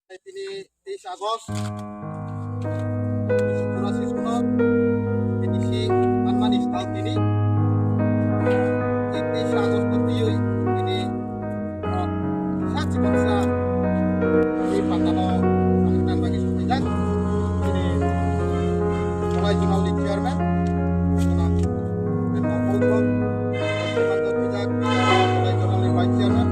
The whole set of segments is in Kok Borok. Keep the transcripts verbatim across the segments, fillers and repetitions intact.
Tini teis August, unisho churasi sono A D C manmani sal tini. Tei teis August twiwi tini, ah, sa chikon sa tei pandano samung tang bagwi sophaijak. Tini Kolai Zonalni chairman, Kolai Zonalni vice chairman,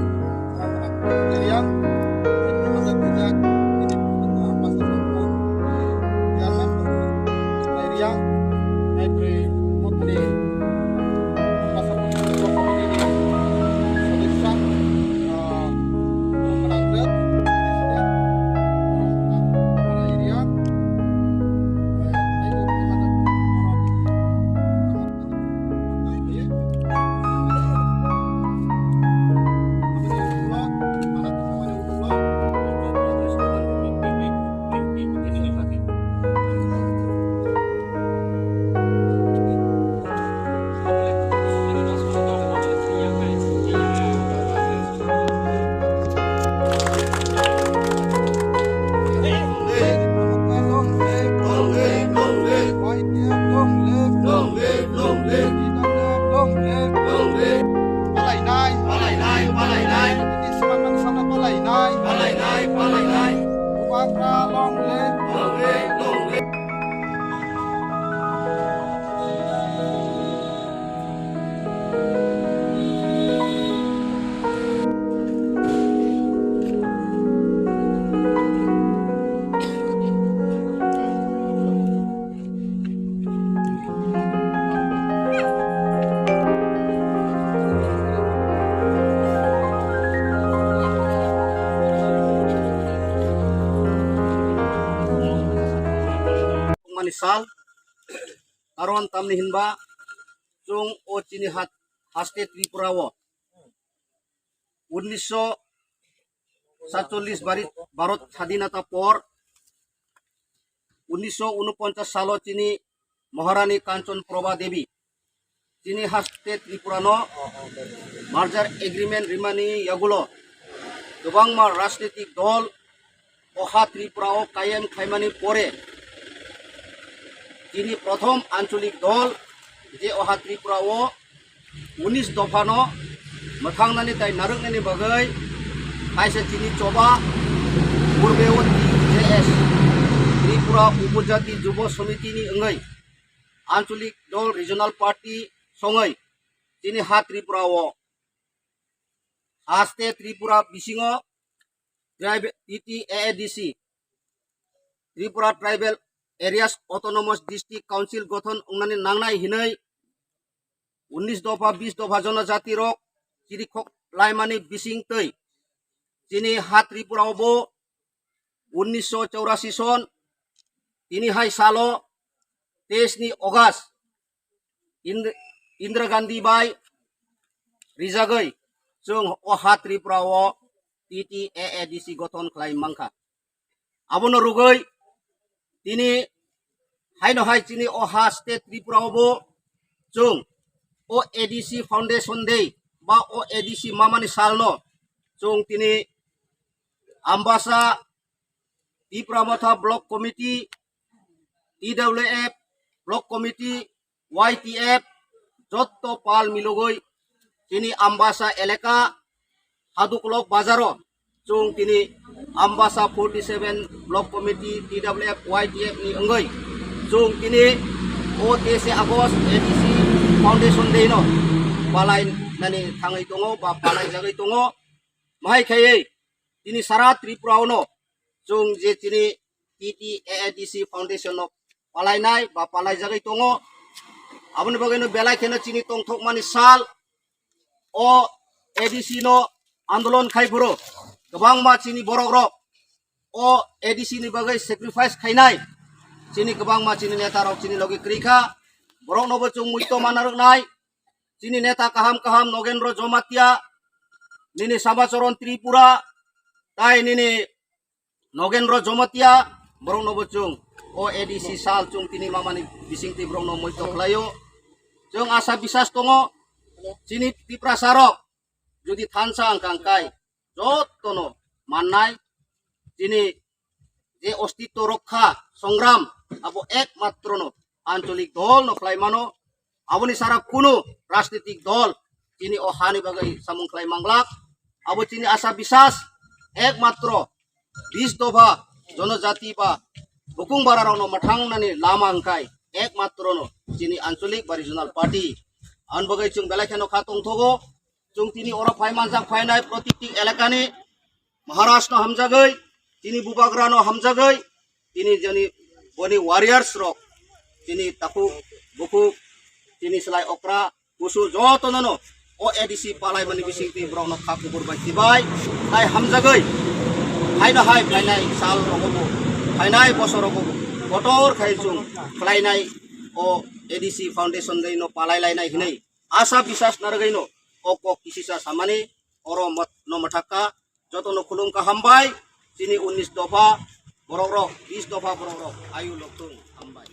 Long live, long live, long live. Long live, long live. Palainai, palainai, palainai. Ini semangat sana palainai. Palainai, palainai. Bubagra long live. Long live, long live. Mani sal, karon tamni hinba, chwng o chini hat, haste Tripura o, unisho satchollis bari-, Bharat Sadhinata por, unisho unoponchas salo chini Maharani Kanchan Prabha Devi, chini haste Tripura no merger agreement rimani yagulo kwbangma rajnitik dol o ha Tripura o kayem khaimani pore, chini prothom ancholik dol je o ha Tripura o unis dopha no mwthangnani tai narwknani bagwi kaisa chini choba Purbewati J S Tripura Upojati Jubo Samiti ni wngwi ancholik dol regional party songwi chini ha Tripura o haste Tripura bisingo tribe-, T T A A D C, Tripura Tribal Areas Autonomous District Council gothon wngnani nangnai hinwi unis dopha, bis dopha jonojati rok chirikhok laimani bising twi chini ha Tripura o bo unisho chorasi son tini hai salo teis ni August Ind-, Indira Gandhi bai rijagwi chwng o ha Tripura o T T A A D C gothon khlai mankha. Abono rwgwi tini haino hai chini o ha state Tripura o bo chwng o A D C Foundation Day ba o A D C mamani salno chwng tini Ambasa, Tipra Motha Block Committee, T W F Block Committee, Y T F, jotto pal milogwi chini Ambasa elaka Haduklok bazaro chwng tini Ambasa forty seven Block Committee, T W F, Y T F ni wngwi chwng tini o teis August A D C Foundation Day no palai nani thangwi tongo ba palai jagwi tongo. Mahai khaiwi tini sara Tripura o no chwng je chini T T A A D C Foundation no palainai ba palaijagwi tongo. Aboni bagwi no belai kheno chini tongthokmani sal o A D C no andolon khai phuru kwbangma chini borok rok o A D C ni bagwi sacrifice khainai chini kwbangma chini neta rok chini logi kwrwi kha. Borok no bo chwng muito mana rwknai. Chini neta kaham kaham Nogendro Jomatia, nini Samacharan Tripura, tai nini Nogendro Jomatia, borok no bo chwng o A D C sal chwng tini mamani bisingtwi borok no muito khlaio. Chwng asa bisas tongo, chini Tiprasa rok jodi thansa wngkha wngkai, jotto no mannai, chini je ostitto rokha songram abo ekmatro no ancholik dol no khlai mano. Aboni sara kunu rajnitik dol chini o hani bagwi samung khlai manglak. Abo chini asa bisas ekmatro bis dopha jonojati ba bukung bara rokno mwthangnani lama hwnkhe ekmatro no chini ancholik ba regional party. Aboni bagwi chwng belai kheno kha tongthogo. Chwng tini oro phai manjak phainai protikti elakani Maharaj no hamjagwi, tini bubagra no hamjagwi, tini jani boni warriors rok, tini takhuk bukhuk, tini slai okra kusu joto no no o A D C palai mani bising twi borok no kha kubur bai tibai tai hamjagwi. Haino hai phainai sal rogo bo, phainai bosor rogo bo kotor khai chwng khlainai o A D C foundation dei no palai lainai hinwi asa bisas narwgwi no o kok kisisa samani oro mot-, no mwthakha. Joto no khulum kaham bai. Chini unnis dopha borok rok, bis dopha borok rok ayu lokthung hambai.